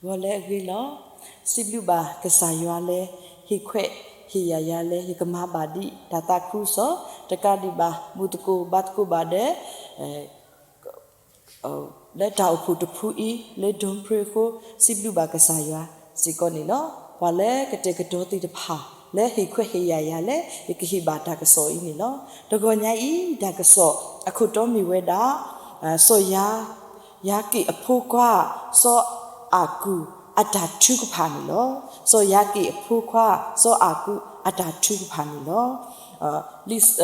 ဂီၤလၢအဂ့ၤလီၤ. စံးဘျုးဘၣ်ကစၢ်ယွၤလၢ ဟ့ၣ်ခွဲးဟ့ၣ်ယာ်ယၤလၢ ယကမၤဘၣ်ဒံးတၢ်သးခုကစီၣ်, တကးဒံးဘၣ် ဘူၣ်သကိးဘါသကိးဘၣ်ဒီး လၢတၢ်အိၣ်ဖှိၣ်တဖုအံၤ လၢ Don Pray အဃိ စံးဘျုးဘၣ်ကစၢ်ယွၤစ့ၢ်ကီးန့ၣ်လီၤ. ပှၤလၢကတဲာ်ကတီၤသ့ၣ်တဖၣ် လၢဟ့ၣ်ခွဲးဟ့ၣ်ယာ်ယၤလၢ ယကဟ့ၣ်ဘၣ်တၢ်ကစီၣ်အံၤန့ၣ်လီၤ. တဂီၤညါအံၤ တၢ်ကစီၣ်အခိၣ်တီမ့ၢ်ဝဲဒၣ် စီၤယၤ ယၤက့ၣ်အဖိခွါ စီၤအၤကူးအတၢ်ထုကဖၣ်န့ၣ်လီၤ. စီၤယၤက့ၣ်အဖိခွါ စီၤအၤကူးအတၢ်ထုကဖၣ်န့ၣ်လီၤ.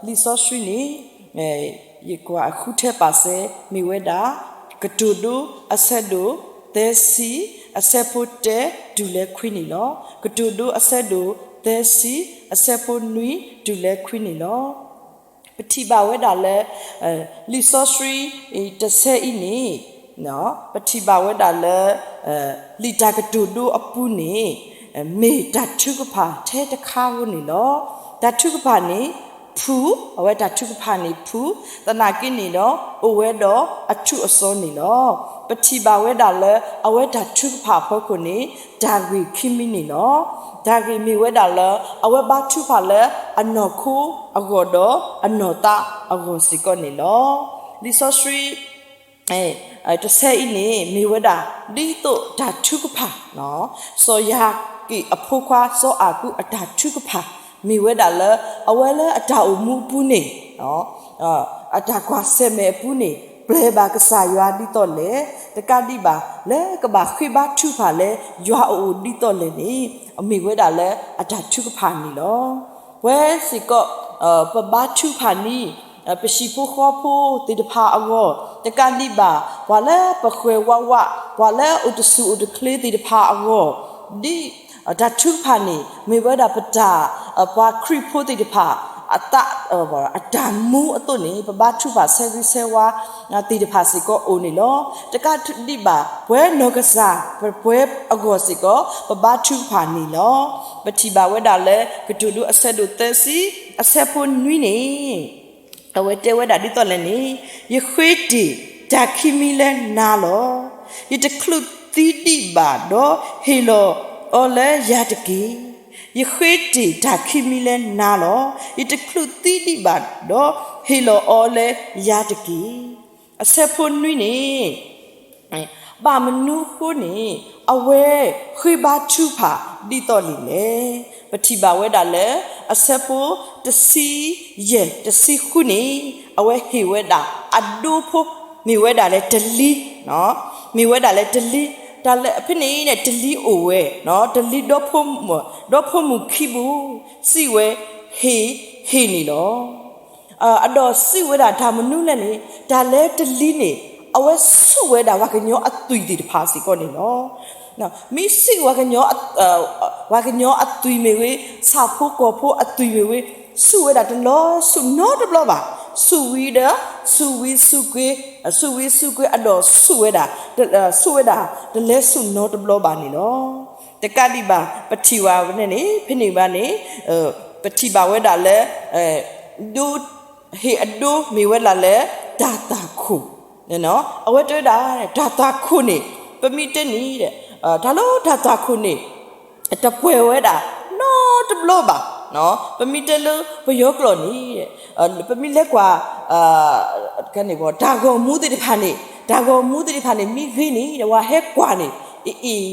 လံာ်စီဆှံန့ၣ် ယကွၢ်ဃုထၢပာ်စဲ မ့ၢ်ဝဲဒၣ် ကတိၤဒိအဆၢဒိၣ်သၢဆံ အဆၢဖိတၢတုၤလၢခွံန့ၣ်လီၤ. ကတိၤဒိအဆၢဒိၣ်သၢဆံ အဆၢဖိနွံတုၤလၢခွံန့ၣ်လီၤ. ပထံၣ်ဘၣ်ဝဲဒၣ်လၢ လံာ်စီဆှံတဆၢအံၤန့ၣ် ပထံၣ်ဘၣ်ဝဲဒၣ်လၢ လံာ်တၢ်ကတိၤဒိအပူၤန့ၣ် မ့ၢ်တၢ်ထုကဖၣ်ထဲတခါဧိၤန့ၣ်လီၤ. တၢ်ထုကဖၣ်န့ၣ် ဖုၣ်, အဝဲတၢ်ထုကဖၣ်န့ၣ်ဖုၣ်, သနာ်က့န့ၣ်ဒီး အိၣ်ဝဲဒီးအထူးအစီၤန့ၣ်လီၤ. ပထံၣ်ဘၣ်ဝဲဒၣ်လၢ အဝဲတၢ်ထုကဖၣ်အဖီခိၣ်န့ၣ် တၢ်ဂ့ၢ်ခံမံၤန့ၣ်လီၤ. တၢ်ဂ့ၢ်မ့ၢ်ဝဲဒၣ်လၢ အဝဲဘါထုကဖၣ်လၢအနီၢ်ခိအဂီၢ်ဒီးအနီၢ်သးအဂီၢ်စ့ၢ်ကီးန့ၣ်လီၤ. လံာ်စီဆှံ တဆၢအံၤန့ၣ် မ့ၢ်ဝဲဒၣ် ဒ်သိးတၢ်ထုကဖၣ် စီၤယၤက့ၣ်အဖိခွါ စီၤအၤကူးအတၢ်ထုကဖၣ် မ့ၢ်ဝဲဒၣ်လၢ အဝဲလၢအတၢ်အိၣ်မူအပူၤန့ၣ် အတၢ်ကွၢ်ဆၢၣ်မဲာ်အပူၤန့ၣ် ပျဲဘၣ်ကစၢ်ယွၤဒ်သိးလဲၣ်, တကးဒံးဘၣ် လၢကဘၣ်ဃ့ဘါထုကဖၣ်လၢ ယွၤအအိၣ်ဒ်သိးလဲၣ်န့ၣ် မ့ၢ်ဝဲဒၣ်လၢအတၢ်ထုကဖၣ်န့ၣ်လီၤ. ပဝဲစ့ၢ်ကီး ပဘါထုကဖၣ်န့ၣ် ပဟံၣ်ဖိဃီဖိသ့ၣ်တဖၣ်အဂီၢ်, တကးဒံးဘၣ် ပှၤလၢပဃဲၤဝးဝး, ပှၤလၢအိၣ်တဆူၣ်အိၣ်တချ့သ့ၣ်တဖၣ်အဂီၢ်, ဒ်တၢ်ထုကဖၣ်န့ၣ် မ့ၢ်ဝဲဒၣ်ပတၢ် ပှၤခရံာ်ဖိသ့ၣ်တဖၣ် အသး အတၢ်မူအသိးန့ၣ် ပဘါထုကဖၣ်ဆၢဂ့ၤဆၢဝါသ့ၣ်တဖၣ်စ့ၢ်ကီးအိၣ်န့ၣ်လီၤ. တကးဒံးဘၣ် ပဝဲနီၢ်ကစၢ် ပဝဲအဂီၢ်စ့ၢ်ကီး ပဘါထုကဖၣ်န့ၣ်လီၤ. ပထံၣ်ဘၣ်ဝဲဒၣ်လၢ ကတိၤဒိအဆၢဒိၣ်သၢဆံ အဆၢဖိနွံန့ၣ် အဝဲတဲဝဲဒၣ်ဒ်သိးလဲၣ်န့ၣ်, ယဃ့တ့ၢ်တၢ်ခံမံၤလၢနၤလီၤ. ယတချုးသံဒံးဘၣ်ဒီး ဟ့ၣ်လီၤအီၤလၢယၤတက့ၢ်. ယဃ့တ့ၢ်တၢ်ခံမံၤလၢနၤလီၤ. ယတချုးသံဒံးဘၣ်ဒီး ဟ့ၣ်လီၤအီၤလၢယၤတက့ၢ်. အဆၢဖိနွံန့ၣ် ဘၣ်မနုၤအဃိန့ၣ် အဝဲဃ့ဘါထုကဖၣ်ဒ်သိးန့ၣ်လဲၣ်. ပထံၣ်ဘၣ်ဝဲဒၣ်လၢ အဆၢဖိတဆံယဲၢ် တဆံဃုန့ၣ် အဝဲဟ့ၣ်ဝဲဒၣ်အဒိဖိ မ့ၢ်ဝဲဒၣ်လၢတလံ, မ့ၢ်ဝဲဒၣ်လၢတလံ, တၢ်လၢဖဲန့ၣ်န့ၣ် တလံအိၣ်ဝဲ, တလံ ဒီဖိမုၣ်ခံဘိ စံးဝဲ ဟ့ၣ် ဟ့ၣ်န့ၣ်လီၤ. အဒီးစံးဝဲဒၣ်တၢ်မနုၤလဲၣ်န့ၣ် တၢ်လၢတလံန့ၣ် အဝဲဆူၣ်ဝဲဒၣ်ပှၤကညီအသွံၣ်သ့ၣ်တဖၣ်စ့ၢ်ကီးန့ၣ်လီၤ. မ့ၢ်ဆူၣ် ပှၤကညီအသွံၣ်မ့ၢ်ဂ့ၤ, ဆၣ်ဖိကီၢ်ဖိအသွံၣ်မ့ၢ်ဂ့ၤ, ဆူၣ်ဝဲဒၣ်တလီၤဆူၣ်နီတဘျီဘၣ်. ဆူၣ်ဝံၤဒီး ဆူၣ်ဝံၤဆူၣ်ကွ့, ဆူၣ်ဝံၤဆူၣ်ကွ့ အဒီးဆူၣ်ဝဲဒၣ်, ဆူၣ်ဝဲဒၣ်တလဲၤဆူၣ်နီတဘျီဘၣ်န့ၣ်လီၤ. တကးဒံးဘၣ် ပထံၣ်ဘၣ်ဝဲန့ၣ်န့ၣ် ဖဲန့ၣ်ဘၣ်န့ၣ် ပထံၣ်ဘၣ်ဝဲဒၣ်လၢ ဒိ ဟ့ၣ်အဒိမ့ၢ်ဝဲဒၣ်လၢ တၢ်သွၣ်ခိၣ်, အဝဲတဲဝဲဒၣ် တၢ်သွၣ်ခိၣ်န့ၣ် ပမ့ၢ်တဲန့ၣ် တၢ်လၢတၢ်သွၣ်ခိၣ်န့ၣ် တပှဲၤဝဲဒၣ်နီတဘျီဘၣ်. ပမ့ၢ်တဲလၢပယီၤကျိာ်န့ၣ် ပမ့ၢ်လဲၤကွၢ် တၢ်ဂီၤမူသ့ၣ်တဖၣ်န့ၣ် တၢ်ဂီၤမူသ့ၣ်တဖၣ်န့ၣ် မ့ၢ်ဂ့ၤန့ၣ် ပှၤဟဲကွၢ်န့ၣ် အ့ၣ်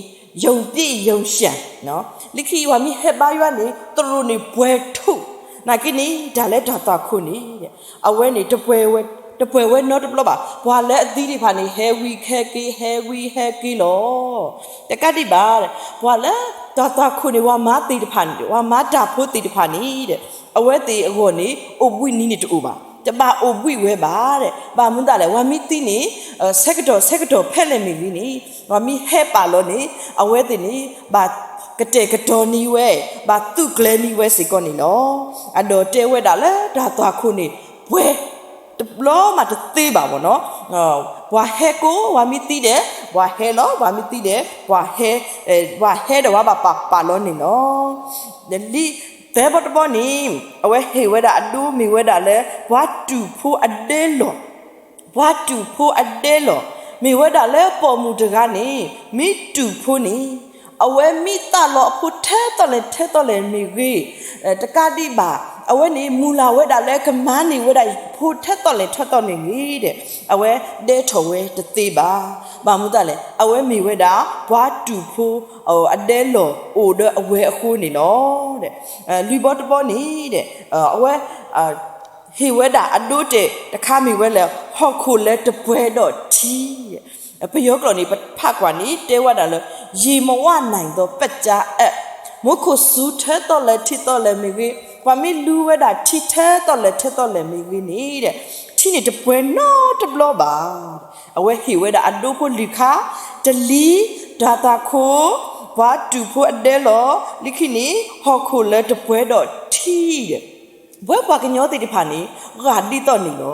ယုံသ့ယုံရှၢၣ်, လၢခံပှၤမ့ၢ်ဟဲဘါယွၤန့ၣ် သရိာ်န့ၣ်ပှဲၤထူၣ်, နာ်က့န့ၣ် တၢ်လၢတၢ်သွၣ်ခိၣ်န့ၣ် အဝဲန့ၣ် တပှဲၤဝဲနီတဘျီဘၣ်. ပှၤလၢအသံသ့ၣ်တဖၣ်န့ၣ် ဟဲဝံဟဲက့ၤ ဟဲဝံဟဲက့ၤလီၤ. တကးဒံးဘၣ် ပှၤလၢတၢ်သွၣ်ခိၣ်န့ၣ် ပှၤမၤသ့ၣ်တဖၣ်န့ၣ် ပှၤမၤတၢ်ဖိသ့ၣ်တဖၣ်န့ၣ် အဝဲသ့ၣ်အဂီၢ်န့ၣ် အိၣ်ဘှံးနံၤန့ၣ်တအိၣ်ဘၣ်, တဘၣ်အိၣ်ဘှံးဝဲဘၣ်. ဘၣ်မနုၤလဲၣ် ပှၤမ့ၢ်သံန့ၣ် ဆၢကတီၢ်ဆၢကတီၢ်ဖဲလဲၣ်မ့ၢ်ဂ့ၤန့ၣ် ပှၤမ့ၢ်ဟဲပာ်လီၤန့ၣ် အဝဲသ့ၣ်န့ၣ် ဘၣ်ကတဲာ်ကတီၤန့ၢ်ဝဲ ဘၣ်သုးကျဲၤန့ၢ်ဝဲစ့ၢ်ကီးန့ၣ်လီၤ. အဒီးတဲဝဲဒၣ်လၢတၢ်သွၣ်ခိၣ်န့ၣ် ပှဲၤ တဘျီမးတသ့ဘၣ်ဘၣ်နီၤ. ပှၤဟဲကိး ပှၤမ့ၢ်သံဒီး ပှၤဟဲလီၤ, ပှၤမ့ၢ်သံဒီး ပှၤဟဲ, ပှၤဟဲဒီးပှၤဘၣ်ပာ်ပာ်လီၤန့ၣ်လီၤ. လံာ်သၢဘီတဘီန့ၣ် အဝဲဟ့ၣ်ဝဲဒၣ်အဒိမ့ၢ်ဝဲဒၣ်လၢ ပှၤတူာ်ဖိအဒဲလီၢ်, ပှၤတူာ်ဖိအဒဲလီၢ် မ့ၢ်ဝဲဒၣ်လၢပိာ်မုၣ်တဂၤန့ၣ် မ့ၢ်တူၢ်ဖိန့ၣ် အဝဲမံသးလီၤအဖိထဲသိးလဲၣ်ထဲသိးလဲၣ်မ့ၢ်ဂ့ၤ, တကးဒံးဘၣ် အဝဲန့ၣ်မုၢ်လၢ်ဝဲဒၣ်လၢကမၤန့ၢ်ဝဲဒၣ်ဖိထဲသိးလဲၣ်ထဲသိးလဲၣ်မ့ၢ်ဂ့ၤဒီး အဝဲဒဲထီၣ်ဝဲတသ့ဘၣ်. ဘၣ်မနုၤလဲၣ်, အဝဲမ့ၢ်ဝဲဒၣ် ပှၤတူၢ်ဖိ အဒဲလီၢ်အိၣ်ဒီးအဝဲအဃိန့ၣ်လီၤ. လွံၢ်ဘီတဘီန့ၣ်ဒီး အဝဲ ဟ့ၣ်ဝဲဒၣ်အဒိတဲာ်တခါမ့ၢ်ဝဲလၢ ဟီၣ်ခိၣ်လၢတပှဲၤဒီးထံ, ပယီၤကျိာ်န့ၣ် ပဖးကွၢ်န့ၣ် တဲဝဲဒၣ်လၢ ရေမဝနိုင်သော ပက်ကျားအပ်, မူခိၣ်စူၤထဲသိးလဲၣ်ထဲသိးလဲၣ်မ့ၢ်ဂ့ၤ, ပှၤမ့ၢ်လူဝဲဒၣ်ထံထဲသိးလဲၣ်ထဲသိးလဲၣ်မ့ၢ်ဂ့ၤန့ၣ်ဒီး ထံန့ၣ်တပှဲၤနီတဘျီဘၣ်. အဝဲဟ့ၣ်ဝဲဒၣ်အဒိဖိလွံၢ်ခါ, တလံၤ, တၢ်သးခိၣ်, ပှၤတူၢ်ဖိအဒဲလီၢ်, လၢခံန့ၣ် ဟီၣ်ခိၣ်လၢတပှဲၤဒီးထံဒီး ပဝဲပှၤကညီသ့ၣ်တဖၣ်န့ၣ် ဂာ်ဒ်သိးန့ၣ်လီၤ.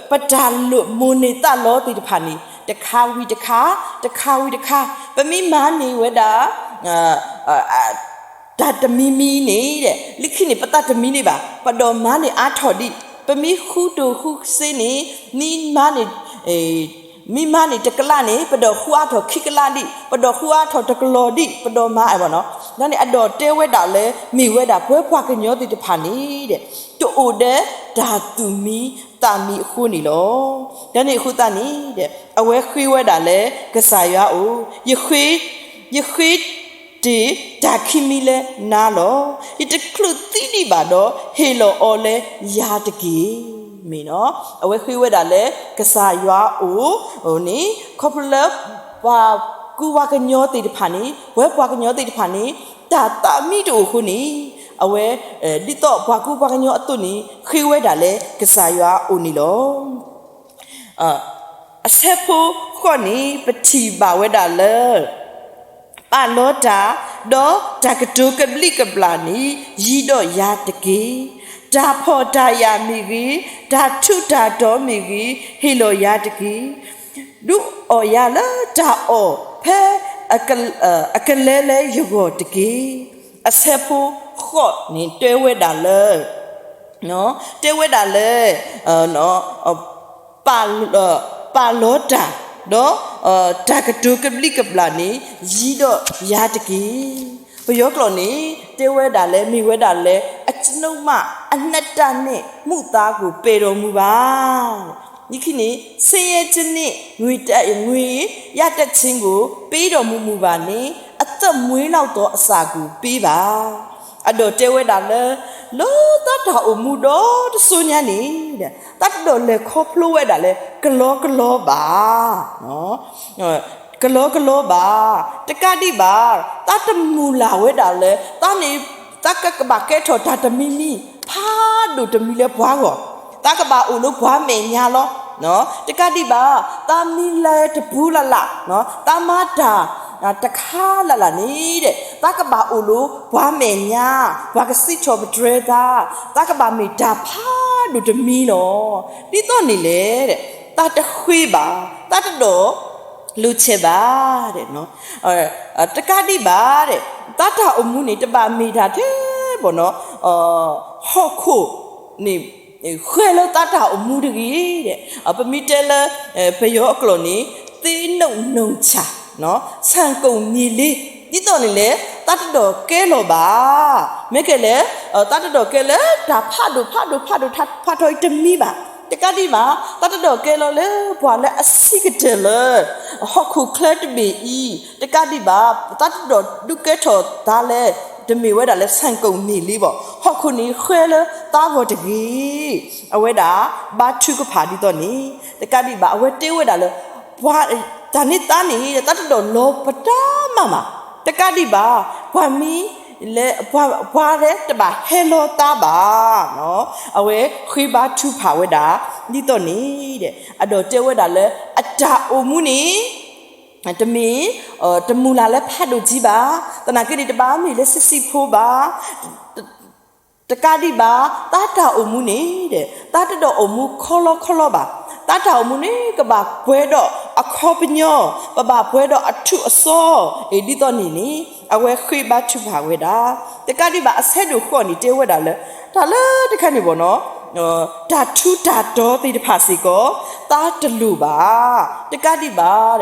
ပတၢ်လိၣ်မိၣ်န့ၢ်သးလီသ့ၣ်တဖၣ်န့ၣ် တခါဝံၤတခါ, တခါဝံၤတခါ, ပမ့ၢ်မၤန့ၢ်ဝဲဒၣ် တၢ်တမံၤမံၤန့ၣ်ဒီး လၢခံန့ၣ် ပသးတမံၤန့ၣ်ဘၣ်, ပဒိးမၤန့ၢ်အါထီၣ်ဒံး, ပမ့ၢ်ဃုတိၢ်ဃုစ့န့ၣ် မ့ၢ်မၤန့ၢ် မ့ၢ်မၤန့ၢ်တကလးန့ၣ် ပဒိးဃုအါထီၣ်ခံကလးဒံး, ပဒိးဃုအါထီၣ်တကလီၤဒံး, ပဒိးမၤအဲၣ်ဘၣ်နီၤ. ဒ်န့ၣ်အဒိးတဲဝဲဒၣ်လၢ မ့ၢ်ဝဲဒၣ်ပဝဲပှၤကညီသ့ၣ်တဖၣ်န့ၣ်ဒီး တအိၣ်ဒီးတၢ်သူၣ်မံသးမံအဃိန့ၣ်လီၤ. ဒ်န့ၣ်အဃိသတးန့ၣ်ဒီး အဝဲဃ့ဝဲဒၣ်လၢကစၢ်ယွၤအအိၣ်, ယဃ့ ယဃ့တ့ၢ်တၢ်ခံမံၤလၢနၤလီၤ. ယတချုးသံဒံးဘၣ်ဒီး ဟ့ၣ်လီၤအီၤလၢယၤတက့ၢ်. မ့ၢ်နီၤ, အဝဲဃ့ဝဲဒၣ်လၢကစၢ်ယွၤအအိၣ်န့ၣ် ခီဖျိလၢ ပှၤကူပှၤကညီသ့ၣ်တဖၣ်န့ၣ် ပဝဲပှၤကညီသ့ၣ်တဖၣ်န့ၣ် တၢ်သးမံတအိၣ်အဃိန့ၣ် အဝဲ ဒ်သိးပှၤကူပှၤကညီအသိးန့ၣ် ဃ့ဝဲဒၣ်လၢကစၢ်ယွၤအအိၣ်န့ၣ်လီၤ. အဆၢဖိဃိးန့ၣ် ပထံၣ်ဘၣ်ဝဲဒၣ်လၢ ပာ်လီၤတၢ်, ဒီးတၢ်ကတိၤကဘျံးကဘျၣ်န့ၣ် ယံၤဒီးယၤတက့ၢ်. တၢ်ဖှီၣ်တၢ်ယာ်မ့ၢ်ဂ့ၤ, တၢ်ထူးတၢ်တီၤမ့ၢ်ဂ့ၤ, ဟ့ၣ်လီၤယၤတက့ၢ်. ဒုးအီၣ်ယၤလၢတၢ်အီၣ်ဖဲ အကလဲၤလၢယဂီၢ်တက့ၢ်. အဆၢဖိဃိးန့ၣ် တဲဝဲဒၣ်လၢ တဲဝဲဒၣ်လၢ ပာ်လီၤတၢ် ဒီး တၢ်ကတိၤကဘျံးကဘျၣ်န့ၣ် ယံၤဒီးယၤတက့ၢ်. ပယီၤကျိာ်န့ၣ် တဲဝဲဒၣ်လၢ မ့ၢ်ဝဲဒၣ်လၢ အကျွန်ုပ်မ အနှစ်တန်နဲ့ မုသားကို ပယ်တော်မူပါ. လၢခံန့ၣ် ဆင်းရဲခြင်းနှင့် ငွေတ- ငွေရတတ်ခြင်းကို ပေးတော်မမူပါနှင့် အသက်မွေးလောက်သော အစာကို ပေးပါ. အဒိးတဲဝဲဒၣ်လၢ လၢသးတၢ်အိၣ်မူဒီတစိၤညါန့ၣ် သးတဒိးလဲၤခီဖျိဝဲဒၣ်လၢ ကလီကလီဘၣ် ကလီကလီဘၣ်, တကးဒံးဘၣ် သးတမုၢ်လၢ်ဝဲဒၣ်လၢ သးန့ၣ် သးကဘၣ်ကဲထီၣ်တၢ်တမံၤမံၤ ဖးဒိၣ်တမံၤလၢပှၤဂီၢ်, သးကဘၣ်အိၣ်လၢပှၤမဲာ်ညါလီၤ. တကးဒံးဘၣ် သးမံလၢတပူၤလၢ်လၢ်, သးမၤတၢ် တခါလၢ်လၢ်န့ၣ်ဒီး သးကဘၣ်အိၣ်လၢပှၤမဲာ်ညါ, ပှၤကစံးထီၣ်ပတြၢၤသး, သးကဘၣ်မ့ၢ်တၢ်ဖးဒိၣ်တမံၤလီၤ. ဒ်သိးန့ၣ်လဲၣ်, သးတဃ့ဘၣ်, သးတဒိး လိာ်ဆဲးဘၣ် တကးဒံးဘၣ် သးတၢ်အိၣ်မူန့ၣ် တဘၣ်မ့ၢ်တၢ်ထဲဘၣ်နီၤ ဟီၣ်ခိၣ်န့ၣ် ဃဲၤလၢသးတၢ်အိၣ်မူတဂ့ၤ. ပမ့ၢ်တဲလၢ ပယီၤအကျိာ်န့ၣ် သ့ၣ်နုာ်နုာ်ဆၣ် ဆၣ်ကိၣ်မံၤလ့, ဒ်သိးန့ၣ်လဲၣ် သးတဒိးကဲလီၤဘၣ်. မ့ၢ်ကဲလဲၣ် သးတဒိးကဲလၢ တၢ်ဖးဒိၣ်ဖးဒိၣ်ဖးဒိၣ်ဖးထီအံၤတမံၤဘၣ်. တကးဒံးဘၣ် သးတဒိးကဲလီၤလၢပှၤလၢအဆံးကတၢၢ်လၢ ဟီၣ်ခိၣ်ချၢတဘ့ၣ်အံၤ, တကးဒံးဘၣ် သးတဒိးဒုးကဲထီၣ်သးလၢ တမ့ၢ်ဝဲဒၣ်လၢဆၣ်ကိၣ်မံၤလ့ဘၣ်. ဟီၣ်ခိၣ်န့ၣ်ဃဲၤလၢသးဂီၢ်တဂ့ၤ. အဝဲဒၣ် ဘါထုကဖၣ်ဒ်သိးန့ၣ်, တကးဒံးဘၣ် အဝဲတဲဝဲဒၣ်လၢ ပှၤ တၢ်န့ၣ်သးန့ၣ် သးတဒိးလီၤပတၢ်မးမး, တကးဒံးဘၣ် ပှၤမံၤ လၢ ပှၤ ပှၤလၢတဘၣ်ဟဲလီၤသးဘၣ်. အဝဲဃ့ဘါထုကဖၣ်ဝဲဒၣ် ဒ်သိးန့ၣ်ဒီး အဒိးတဲဝဲဒၣ်လၢ အတၢ်အိၣ်မူန့ၣ် တမ့ၢ် တမုၢ်လၢ်လၢဖးဒိၣ်ကံဘၣ်, သနာ်က့န့ၣ် တဘၣ်မ့ၢ်လၢဆံးဆံးဖိဘၣ်. တကးဒံးဘၣ် သးတၢ်အိၣ်မူန့ၣ်ဒီး သးတဒိးအိၣ်မူခီလီခီလီဘၣ်. သးတၢ်အိၣ်မူန့ၣ် ကဘၣ်ပှဲၤဒီးအခီပညီ, ပဘၣ်ပှဲၤဒီးအထူးအစီ, အ့ ဒ်သိးန့ၣ်န့ၣ် အဝဲဃ့ဘါထုကဖၣ်ဝဲဒၣ်. တကးဒံးဘၣ် အဆၢဒိၣ်ဃိးန့ၣ် တဲဝဲဒၣ်လၢ တၢ်လၢတခါန့ၣ်ဘၣ်နီၤ တၢ်ထူးတၢ်တီၤသ့ၣ်တဖၣ်စ့ၢ်ကီး သးတလိၣ်ဘၣ်. တကးဒံးဘၣ်,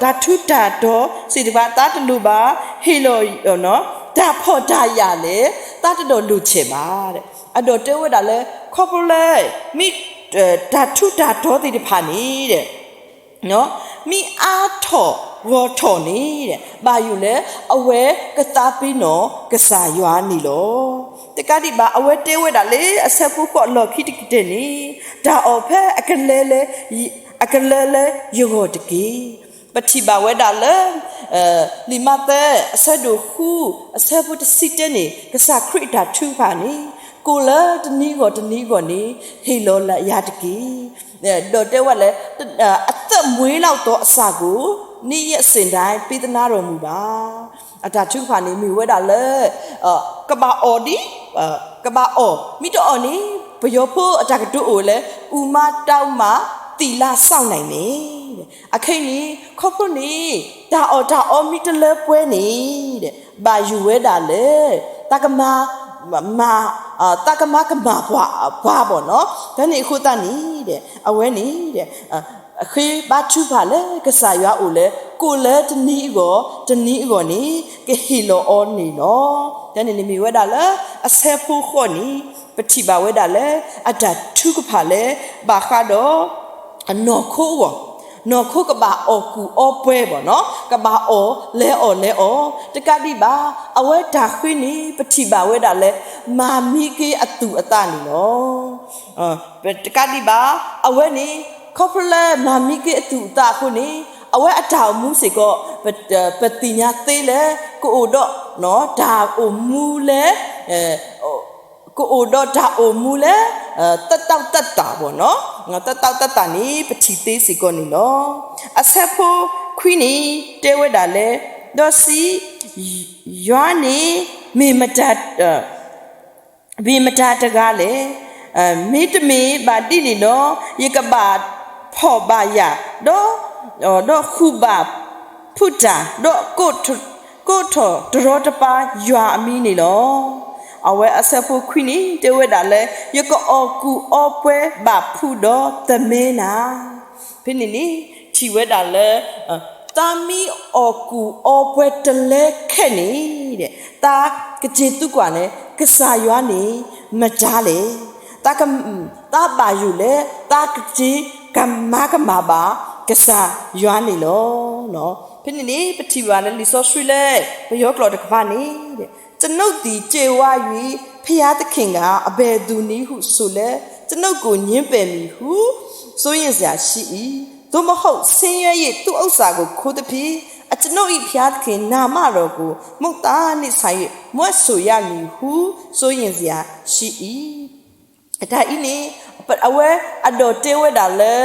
တၢ်ထူးတၢ်တီၤသ့ၣ်တဖၣ် သးတလိၣ်ဘၣ်, ဟ့ၣ်လီၤ တၢ်ဖှီၣ်တၢ်ယာ်လဲၣ် သးတဒီးလိၣ်ဆဲးဘၣ်. အဒီးတဲဝဲဒၣ်လၢ ခီဖျိလၢ မ့ၢ် တၢ်ထူးတၢ်တီၤသ့ၣ်တဖၣ်န့ၣ် မ့ၢ်အါထီၣ်ဂီၢ်ထီၣ်န့ၣ် ဘၣ်ယိၣ်လၢအဝဲကသးပ့ၤနီၣ်ကစၢ်ယွၤန့ၣ်လီၤ. တကးဒံးဘၣ် အဝဲတဲဝဲဒၣ်လၢ အဆၢဖိဃိး လီၢ်ခံကတၢၢ်န့ၣ်, တၢ်အီၣ်ဖဲအကလၢလၢ အကလၢလၢယဂီၢ်တက့ၢ်. ပထံၣ်ဘၣ်ဝဲဒၣ်လၢ လံာ်မးသဲ အဆၢဒိၣ်ဃု အဆၢဖိတဆံတၢန့ၣ် ကစၢ်ခရံာ်အတၢ်ထုကဖၣ်န့ၣ်, ကိၣ်လၢတနံၤအဂီၢ်တနံၤအဂီၢ်န့ၣ် ဟ့ၣ်လီၤယၤတက့ၢ်. ဒီးတဲဝဲလၢ အသက်မွေးလောက်သောအစာကို နေ့ရက်စဉ်တိုင်း ပေးသနားတော်မူပါ. အတၢ်ထုကဖၣ်န့ၣ် မ့ၢ်ဝဲဒၣ်လၢ ကဘၣ်အီၣ်ဒံး, ကဘၣ်အီၣ်, မ့ၢ်တအီၣ်န့ၣ် ပယီၤဖိအတၢ်ကတိၤအိၣ်လၢ အူမါတၢ်အူမါ သီလစောင့်နိုင်န့ၣ်, အခဲအံၤန့ၣ် ခီဖျိန့ၣ် တၢ်အီၣ်တၢ်အီမ့ၢ်တလၢပှဲၤန့ၣ် ဘၣ်ယိၣ်ဝဲဒၣ်လၢ တၢ်ကမၤ မၤ တၢ်ကမၤကမၣ်ပှၤ ပှၤဘၣ်နီၤ. တၢ်န့ၣ်အဃိသတးန့ၣ် အဝဲန့ၣ် ဃ့ဘါထုကဖၣ်လၢကစၢ်ယွၤအအိၣ်လၢ ကိၣ်လၢတနံၤအဂီၢ် တနံၤအဂီၢ်န့ၣ် ကဟ့ၣ်လီၤအီၤန့ၣ်လီၤ. တၢ်န့ၣ်န့ၣ်မ့ၢ်ဝဲဒၣ်လၢ အဆၢဖိဃိးန့ၣ် ပထံၣ်ဘၣ်ဝဲဒၣ်လၢ အတၢ်ထုကဖၣ်လၢ ဘၣ်ဃးဒီး နီၢ်ခိအဂီၢ်, နီၢ်ခိကဘၣ်အီၣ်ကူၣ်အီပှဲၤဘၣ်နီၤ, ကဘၣ်အီၣ်လဲၤအီၣ်လဲၤအီ, တကးဒံးဘၣ် အဝဲတၢ်ဃ့န့ၣ် ပထံၣ်ဘၣ်ဝဲဒၣ်လၢ မၤမံက့ၤအသူၣ်အသးန့ၣ်လီၤ. တကးဒံးဘၣ် အဝဲန့ၣ် ခီဖျိလၢမၤမံက့ၤအသူၣ်အသးအဃိန့ၣ် အဝဲအတၢ်အိၣ်မူစ့ၢ်ကီး ပသ့ၣ်ညါသ့လၢ ကအိၣ်ဒီး တၢ်အိၣ်မူလၢ ကအိၣ်ဒီးတၢ်အိၣ်မူလၢ သက်တောင့်သက်သာဘၣ်နီၤ, သက်တောင့်သက်သာန့ၣ် ပထံၣ်သ့စ့ၢ်ကီးန့ၣ်လီၤ. အဆၢဖိခွံန့ၣ် တဲဝဲဒၣ်လၢ ဒီးစံး, ယွၤန့ၣ် မ့ၢ်မတၤ မ့ၢ်မတၤတဂၤလဲၣ်. မ့တမ့ၢ်ဘၣ်ဒ်န့ၣ်ဒီး ယကဘၣ်ဖှီၣ်ဘၣ်ယာ် ဒီး ဒီးဃူဘၣ်ဖုးတၢ် ဒီးကိးထီၣ်တရီတပါယွၤအမံၤန့ၣ်လီၤ. အဝဲအဆၢဖိခွံန့ၣ် တဲဝဲဒၣ်လၢ ယကအီၣ်ကူၣ်အီပှဲၤဘၣ်ဖုးဒီးသမဲနၤ ဖဲန့ၣ်န့ၣ် ထံၣ်ဝဲဒၣ်လၢ သးမ့ၢ်အီၣ်ကူၣ်အီပှဲၤတလၢခဲန့ၣ် သးကစ့ၤသံကွၢ်န့ၣ် ကစၢ်ယွၤန့ၣ် မတၤလဲၣ်. သးဘၣ်ယိၣ်လၢ သးကစ့ၤကမၤကမၣ်ဘၣ် ကစၢ်ယွၤန့ၣ်လီၤ. ဖဲန့ၣ်န့ၣ် ပထံၣ်ဘၣ်လၢလံာ်စီဆှံလၢ ပယီၤကျိာ်တကပၤန့ၣ် ကျွန်ုပ်သည် ကြွယ်ဝါ၍ ဘုရားသခင်က အဘယ်သူနည်းဟုဆိုလျှင် ကျွန်ုပ်ကို ငြင်းပယ်မည်ဟု စိုးရိမ်စရာရှိ၏။ သို့မဟုတ် ဆင်းရဲ၍ သူ့ဥစ္စာကို ခိုးသဖြင့် အကျွန်ုပ်၏ဘုရားသခင်နာမတော်ကို မုတ်သၢ်နှင့်ဆိုင်၍ မြွက်ဆိုရမည်ဟု စိုးရိမ်စရာရှိ၏. တၢ်အံၤန့ၣ် အဝဲအဒိးတဲဝဲဒၣ်လၢ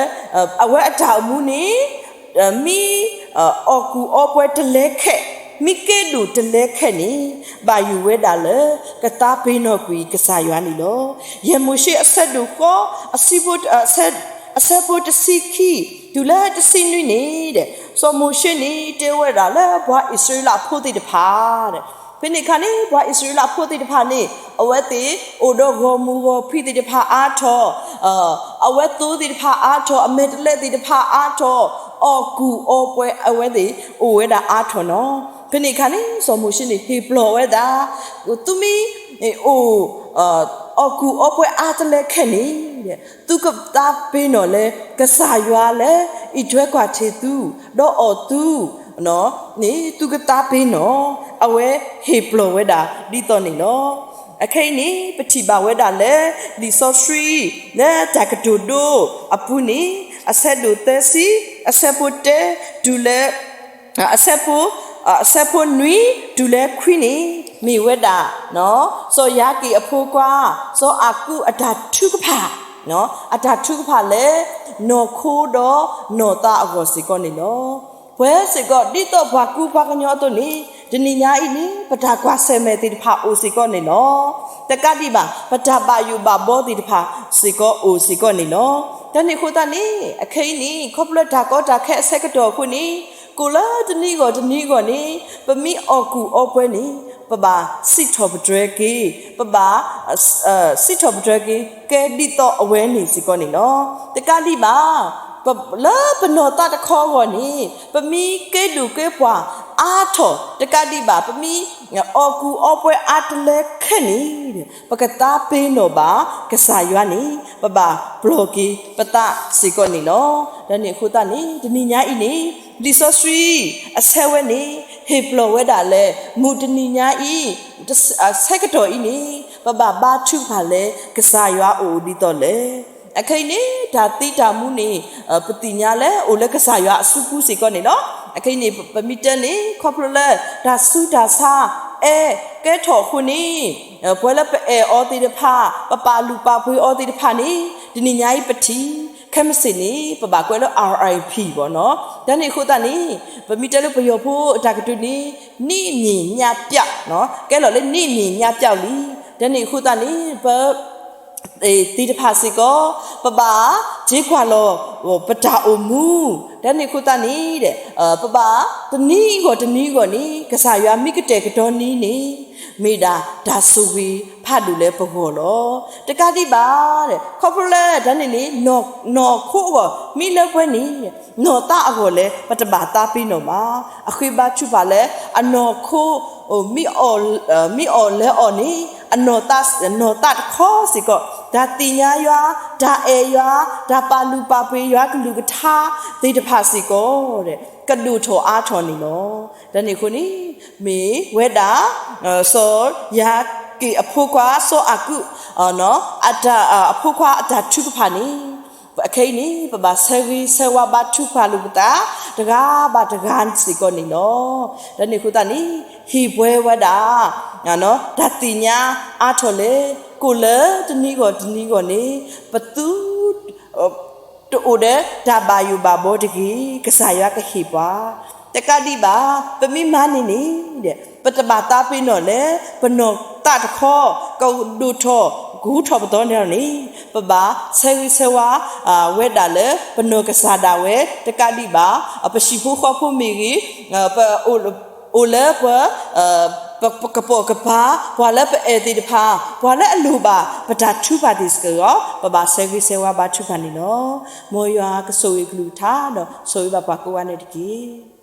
အဝဲအတၢ်အိၣ်မူန့ၣ် မ့ၢ်အီၣ်ကူၣ်အီပှဲၤတလၢခဲ မ့ၢ်ကဲဒိၣ်တလၢခဲန့ၣ် ဘၣ်ယိၣ်ဝဲဒၣ်လၢ ကသးပ့ၤနီၣ်ကွံာ်ကစၢ်ယွၤန့ၣ်လီၤ. ယဲၢ်မိၤၡ့အဆၢဒိၣ်ဃိး အဆၢဖိတဆံခံ တုၤလၢတဆံနွံန့ၣ် စီၤမိၤၡ့န့ၣ် တဲဝဲဒၣ်လၢပှၤအံၣ်စရ့လးဖိသ့ၣ်တဖၣ် ဖဲန့ၣ်အခါန့ၣ် ပှၤအံၣ်စရ့လးဖိသ့ၣ်တဖၣ်န့ၣ် အဝဲသ့ၣ်အိၣ်ဒီးဂီၢ်မုၢ်ဂီၢ်ဖံးသ့ၣ်တဖၣ်အါထီၣ်, အဝဲသိသ့ၣ်တဖၣ်အါထီၣ်, အမဲာ်တလဲသ့ၣ်တဖၣ်အါထီၣ်, အီၣ်ကူၣ်အီပှဲၤအဝဲသ့ၣ်အိၣ်ဝဲဒၣ်အါထီၣ်နီၤ. ဖဲန့ၣ်အခါန့ၣ် စီၤမိၤၡ့န့ၣ် ဟ့ၣ်ပျီၢ်ဝဲဒၣ်, သုမ့ၢ်အိၣ် အီၣ်ကူၣ်အီပှဲၤအါတလၢခဲန့ၣ် သုကသးပ့ၤနီၣ်လၢ ကစၢ်ယွၤလၢအံးထွဲကွၢ်ထံသု ဒီးအီၣ်သုန့ၣ် သုကသးပ့ၤနီၣ် အဝဲဟ့ၣ်ပျီၢ်ဝဲဒၣ်ဒ်သိးန့ၣ်လီၤ. အခဲအံၤန့ၣ် ပထံၣ်ဘၣ်ဝဲဒၣ်လၢ လံာ်စီဆှံ လၢတၢ်ကတိၤဒိအပူၤန့ၣ် အဆၢဒိၣ်သၢဆံ အဆၢဖိတၢ တုၤလၢ အဆၢဖိ အဆၢဖိနွံ တုၤလၢခွံန့ၣ် မ့ၢ်ဝဲဒၣ် စီၤယၤက့ၣ်အဖိခွါ စီၤအၤကူးအတၢ်ထုကဖၣ်, အတၢ်ထုကဖၣ်လၢ နီၢ်ခိဒီးနီၢ်သးအဂီၢ်စ့ၢ်ကီးန့ၣ်လီၤ. ပဝဲစ့ၢ်ကီး ဒ်သိးပှၤကူပှၤကညီအသိးန့ၣ် တနံၤညါအံၤန့ၣ် ပတၢ်ကွၢ်ဆၢၣ်မဲာ်သ့ၣ်တဖၣ်အိၣ်စ့ၢ်ကီးန့ၣ်လီၤ. တကးဒံးဘၣ် ပတၢ်ဘၣ်ယိၣ်ဘၣ်ဘှီသ့ၣ်တဖၣ်စ့ၢ်ကီးအိၣ်စ့ၢ်ကီးန့ၣ်လီၤ. တၢ်န့ၣ်အဃိသတးန့ၣ် အခဲအံၤန့ၣ် ခီဖျိတၢ်ကီတၢ်ခဲအဆၢကတီၢ်အဃိန့ၣ် ကိၣ်လၢတနံၤအဂီၢ်တနံၤအဂီၢ်န့ၣ် ပမ့ၢ်အီၣ်ကူၣ်အီပှဲၤန့ၣ် ပဘၣ်စံးထီၣ်ပတြၢၤက့ၤ, ပဘၣ်စံးထီၣ်ပတြၢၤက့ၤ ကဲဒ်သိးအဝဲန့ၣ်စ့ၢ်ကီးန့ၣ်လီၤ. တကးဒံးဘၣ် လၢပနီၢ်သးတခီအဂီၢ်န့ၣ် ပမ့ၢ်ကဲဒိၣ်ကဲပှၢ်အါထီၣ်, တကးဒံးဘၣ် ပမ့ၢ်အီၣ်ကူၣ်အီပှဲၤအါတလၢခဲန့ၣ် ပကသးပ့ၤနီၣ်ဘၣ်ကစၢ်ယွၤန့ၣ် ပဘၣ်ပျီၢ်က့ၤပသးစ့ၢ်ကီးန့ၣ်လီၤ. ဒီးန့ၣ်အဃိသတးန့ၣ် တနံၤညါအံၤန့ၣ် လံာ်စီဆှံအဆၢဝဲန့ၣ် ဟ့ၣ်ပျီၢ်ဝဲဒၣ်လၢ မုၢ်တနံၤညါအံၤ ဆၢကတီၢ်အံၤန့ၣ် ပဘၣ်ဘါထုကဖၣ်လၢကစၢ်ယွၤအအိၣ်ဒ်သိးလဲၣ်. အခဲအံၤန့ၣ် တၢ်သံတၢ်မူန့ၣ် ပသ့ၣ်ညါလၢအိၣ်လၢကစၢ်ယွၤအစုပူၤစ့ၢ်ကီးန့ၣ်လီၤ. အခဲအံၤန့ၣ် ပမ့ၢ်တဲန့ၣ် ခီဖျိလၢတၢ်ဆူးတၢ်ဆါ အဲၣ်ကဲထီၣ်အဃိန့ၣ် ပှၤလၢပအဲၣ်အီၤသ့ၣ်တဖၣ် ပပာ်လုၢ်ပာ်ပှ့ၤအီၤသ့ၣ်တဖၣ်န့ၣ် တနံၤညါအံၤပထံၣ် ခဲမုၢ်ဆ့ၣ်န့ၣ် ပဘၣ်ကွဲးလၢ R I P ဘၣ်နီၤ. တၢ်န့ၣ်အဃိသတးန့ၣ် ပမ့ၢ်တဲလၢပယီၤဖိအတၢ်ကတိၤန့ၣ် နေ့မြင်ညပြနီၤ, ကဲလီၤလၢ နေ့မြင်ညပြလံ. တၢ်န့ၣ်အဃိသတးန့ၣ် ပ သ့ၣ်တဖၣ်စ့ၢ်ကီး ပဘၣ်က့ၤကွၢ်လီၤ ပတၢ်အိၣ်မူ, တၢ်န့ၣ်အဃိသတးန့ၣ် ပဘၣ်တနံၤအဂီၢ်တနံၤအဂီၢ်န့ၣ် ကစၢ်ယွၤမ့ၢ်ကတဲာ်ကတီၤန့ၢ်န့ၣ် မ့ၢ်ဒၣ်တၢ်ဆိၣ်ဂ့ၤဖးဒိၣ်လၢပဂီၢ်လီၤ. တကးဒံးဘၣ် ခီဖျိလၢတၢ်န့ၣ်န့ၣ် နီၢ်ခိအဂီၢ်မ့ၢ်လၢပှဲၤန့ၣ် နီၢ်သးအဂီၢ်လဲၣ် ပတဘၣ်သးပ့ၤနီၣ်ဘၣ်. အဃ့ဘါထုကဖၣ်လၢ အနီၢ်ခိ မ့ၢ်အီၣ်လၢအီၤန့ၣ် အနီၢ်သးတခီစ့ၢ်ကီး တၢ်သ့ၣ်ညါယွၤ, တၢ်အဲၣ်ယွၤ, တၢ်ပာ်လုၢ်ပာ်ပှ့ၤယွၤကလုၢ်ကထါသ့ၣ်တဖၣ်စ့ၢ်ကီး ကဒိၣ်ထီၣ်အါထီၣ်န့ၣ်လီၤ. တၢ်န့ၣ်အဃိန့ၣ် မ့ၢ်ဝဲဒၣ် စီၤယၤက့းအဖိခွါ စီၤအၤကူး အဖိခွါအတၢ်ထုကဖၣ်န့ၣ် အခဲအံၤန့ၣ် ပဘၣ်ဆၢဂ့ၤဆၢဝါဘါထုကဖၣ်လိာ်ပသး တဂၤဘၣ်တဂၤစ့ၢ်ကီးန့ၣ်လီၤ. တၢ်န့ၣ်အဃိသတးန့ၣ် ဟ့ၣ်ပှဲၤဝဲဒၣ် တၢ်သ့ၣ်ညါအါထီၣ်လၢ ကိၣ်လၢတနံၤဂီၢ်တနံၤဂီၢ်န့ၣ် ပသု တအိၣ်ဒီးတၢ်ဘၣ်ယိၣ်ဘၣ်ဘီတဂ့ၤ, ကစၢ်ယွၤကဟ့ၣ်ပှၤ တကးဒံးဘၣ် ပမ့ၢ်မၤန့ၢ်န့ၣ် ပတဘၣ်သးပ့ၤနီၣ်လၢ ပနီၢ်သးတခီ ကဒိၣ်ထီၣ် ကဟူထီၣ်ပသီန့ၣ်လီၤန့ၣ် ပဘၣ်ဆၢဂ့ၤဆၢဝါ ဝဲဒၣ်လၢ ပနီၢ်ကစၢ်ဒၣ်ဝဲ တကးဒံးဘၣ် ပဟံၣ်ဖိဃီဖိမ့ၢ်ဂ့ၤ အိၣ်လၢပ ပကပိာ်ကပၤ ပှၤလၢပအဲၣ်သ့ၣ်တဖၣ် ပှၤလၢအလိၣ်ဘၣ် ပတၢ်ထုကဖၣ်သ့ၣ်စ့ၢ်ကီး ပဘၣ်ဆၢဂ့ၤဆၢဝါဘါထုကဖၣ်န့ၣ်လီၤ. မ်ယွၤကဆိၣ်ဂ့ၤကလုၢ်ကထါ ဒီးဆိၣ်ဂ့ၤဘၣ်ပှၤကိးဂၤဒဲးန့ၣ်တက့ၢ်.